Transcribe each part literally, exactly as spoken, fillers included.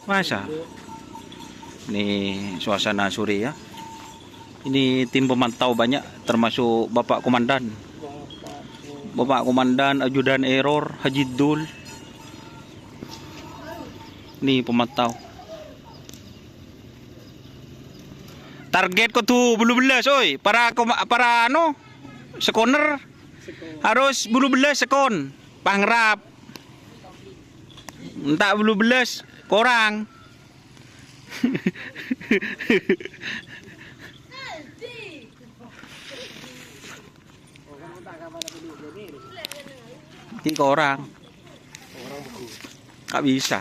Masa? Ini suasana sore ya. Ini tim pemantau banyak, termasuk Bapak Komandan. Bapak Komandan, Ajudan Error, Haji Dul. Ini pemantau. Target kudu bulu belas, oi. Para koma-, para anu, sekoner harus bulu belas sekon. Pangrap. Entak bulu belas korang. Ti korang. Nggak bisa.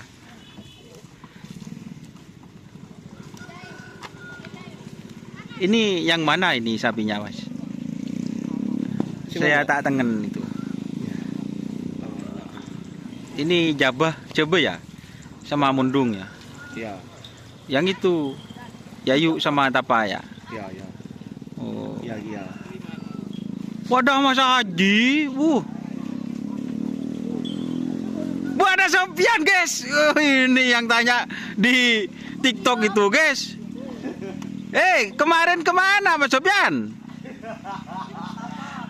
Ini yang mana ini sapinya, Mas? Saya tak tengen itu. Ini jabah, jabah ya? Sama mundung ya? Ya. Yang itu, Yayu sama Tapa ya? Ya, ya. Oh. Ya, ya. Wadah Mas Haji, wuh. Bu, ada Sofyan, guys. Oh, ini yang tanya di TikTok itu, guys. Eh, kemarin kemana Mas Sofyan?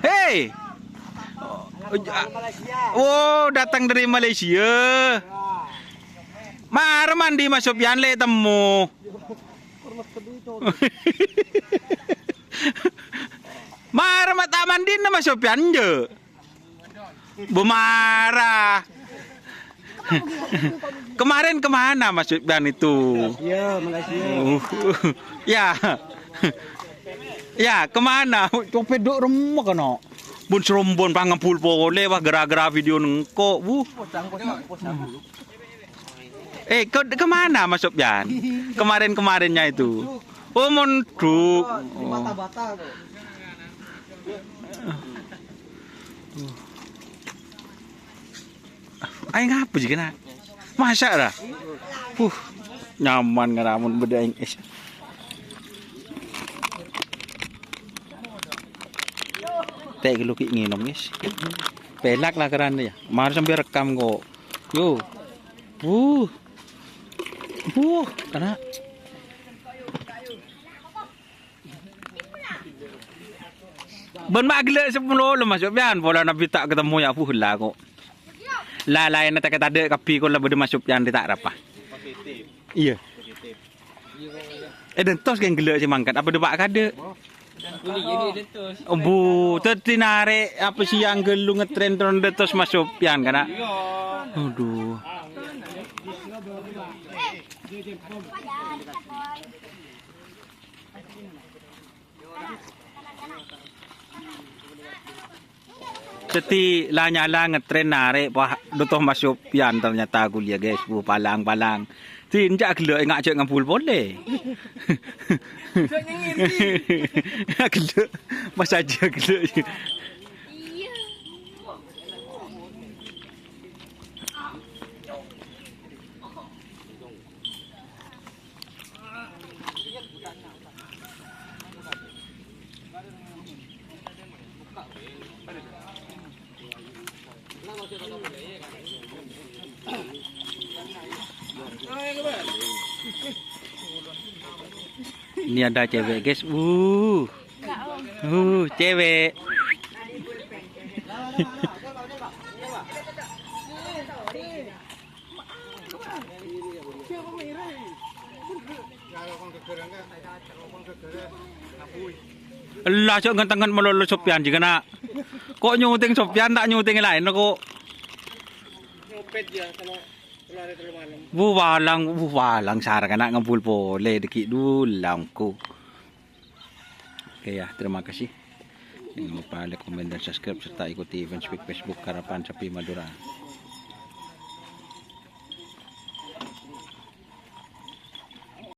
Hei. Oh, datang dari Malaysia. Mara mandi Mas Sofyan le temu. Mara ma' ta' mandina Mas Sofyan, jâ'. Bu mara. Kemarin kemana Mas Sofyan itu? Iya, makasih. Uh, ya. Ya, kemana? Copet duk remma kana. Bun serombon pangabul pole, wah, gara-gara video nengko, bu. Eh, ke, kemana Mas Sofyan? Kemarin-kemarinnya itu. Oh, mondhuk. Oh. Ayo ngapa sih kena? Masak dah. Uh, nyaman ngeramun beda aing es. Teh gelu ki nginom, guys. Pelak lah keran ya. Mar sampai rekam kok. Yo. Wuh. Wuh, kana. Bân ma' ghellâ' sapolo lo, Mas Sofyan. Polana bi' ta' ketemu ya, wuh, la kok. La laènna ta' katadâ' kabbhi, kok la bâdâ Mas Sofyan dâ' ta' rapa. Iya. Eh, dântos kèng ghellâ' sè mangkat, apa dâpa' kadâ'? Embu, dhâddhi narè' apa sèyang ghâllu ngetren terros dântos Mas Sofyan, kana? Aduh. Dhâddhi la nyala ngetren narè', wah, dâto Mas Sofyan ternyata kuliah, guys. Wuh, palang-palang. Dinja' ghellâ' enga' jâ' ngabul polè. Ghellâ', Mas Haji ghellâ'. Ini ada cewek, guys. Uh. Uh, cewek. Ella, cok, ngen-tengngen malolo Sofyan jâ' kana. Kok nyuting Sofyan, ta' nyuting laèn kok. Nyopet ya, kalau, kalau hari telu malam. Bu walang, bu walang, sar kana ngabul polè dâggi' dulangku. Oke ya, terima kasih. Jangan lupa like, komen, dan subscribe, serta ikuti fanspage Facebook Karapan Sapi Madura.